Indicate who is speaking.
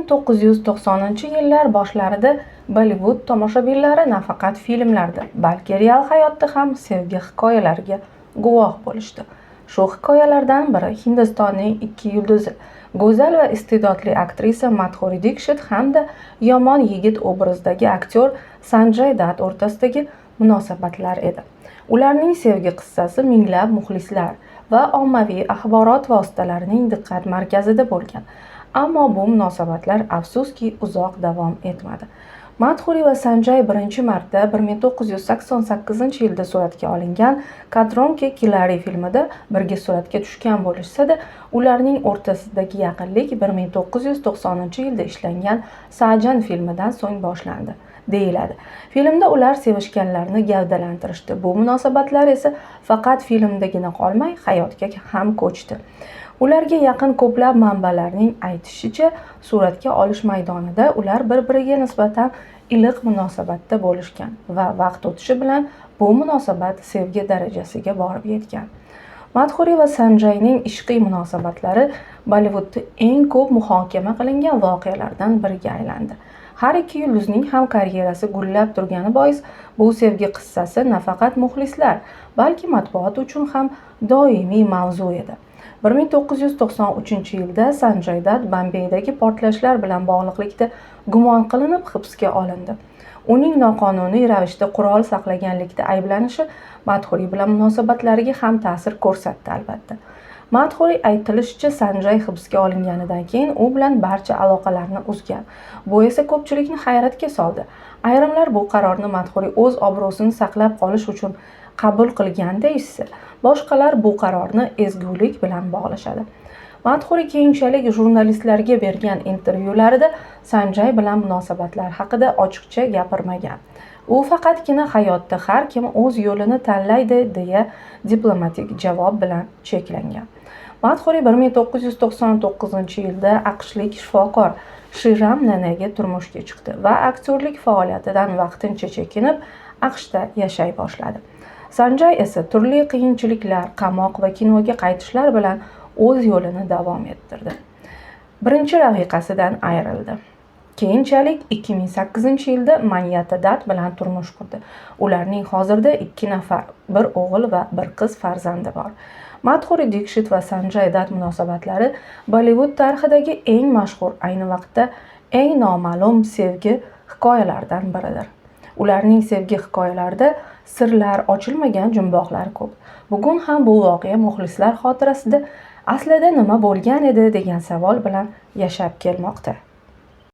Speaker 1: 1990-yillar boshlarida Bollivud tomoshabinlari nafaqat filmlarda, balki real hayotda ham sevgi hikoyalariga guvoh bo'lishdi. Shu hikoyalardan biri Hindistonning ikki yulduzi, go'zal va iste'dodli aktrisa Madhuri Dikshit hamda yomon yigit obrazidagi aktyor Sanjay Datt o'rtasidagi munosabatlar edi. Ularning sevgi qissasi minglab muxlislar va ommaviy axborot vositalarining diqqat markazida bo'lgan. Ammo bu munosabatlar, afsuski, uzoq davom etmadi. Madhuri va Sanjay birinchi marta 1988-yilda suratga olingan Xatron Ke Khiladi filmida birga suratga tushgan bo'lishsa-da, ularning o'rtasidagi yaqinlik 1990-yilda ishlangan Saajan filmidan so'ng boshlandi, deyiladi. Filmda ular sevishganlarini gavdalantirishdi. Bu munosabatlar esa faqat filmdagina qolmay, hayotga ham ko'chdi. Ularga yaqin ko'plab manbalarning aytishicha, suratga olish maydonida ular bir-biriga nisbatan iliq munosabatda bo'lishgan va vaqt o'tishi bilan bu munosabat sevgi darajasiga borib yetgan. Madhuri va Sanjayning ishqiy munosabatlari Bollivudda eng ko'p muhokama qilingan voqealardan biriga aylandi. Har ikki yulduzning ham karyerasi gullab turgani bois bu sevgi qissasi nafaqat muxlislar, balki matbuot uchun ham doimiy mavzu edi. 1993-yilda Sanjay Datt Bombeydagi portlashlar bilan bog'liqlikda gumon qilinib hibsga olindi. Uning noqonuniy ravishda qurol saqlaganlikda ayblanishi Madhuri bilan munosabatlariga ham ta'sir ko'rsatdi, albatta. Madhuri aytilishicha, Sanjay hibsga olinganidan keyin u bilan barcha aloqalarni uzgan. Bu esa ko'pchilikni hayratga soldi. Ayrimlar bu qarorni Madhuri o'z obro'sini saqlab qolish uchun qabul qilgan deyishsa, boshqalar bu qarorni ezgulik bilan bog'lashadi. Madhuri keyinchalik jurnalistlarga bergan intervyularida Sanjay bilan munosabatlar haqida ochiqcha gapirmagan. U faqatgina hayotda har kim o'z yo'lini tanlaydi deya diplomatik javob bilan cheklangan. Madhuri 1999-yilda AQShlik shifokor Shiram Nenega turmushga chiqdi va aktyorlik faoliyatidan vaqtincha chekinib, AQShda yashay boshladi. Sanjay esa turli qiyinchiliklar, qamoq va kinoga qaytishlar bilan o'z yo'lini davom ettirdi. Birinchi rafiqasidan ayrildi. Keyinchalik 2008-yilda Manyata Datt bilan turmush qurdi. Ularning hozirda ikki nafar, bir o'g'il va bir qiz farzandi bor. Madhuri Dikshit va Sanjay Datt munosabatlari Bollivud tarixidagi eng mashhur, ayni vaqtda eng noma'lum sevgi hikoyalaridan biridir. Ularning sevgi hikoyalarida sirlar, ochilmagan jumboqlar ko'p. Bugun ham bu voqea muxlislar xotirasida aslida nima bo'lgan edi degan savol bilan yashab kelmoqda.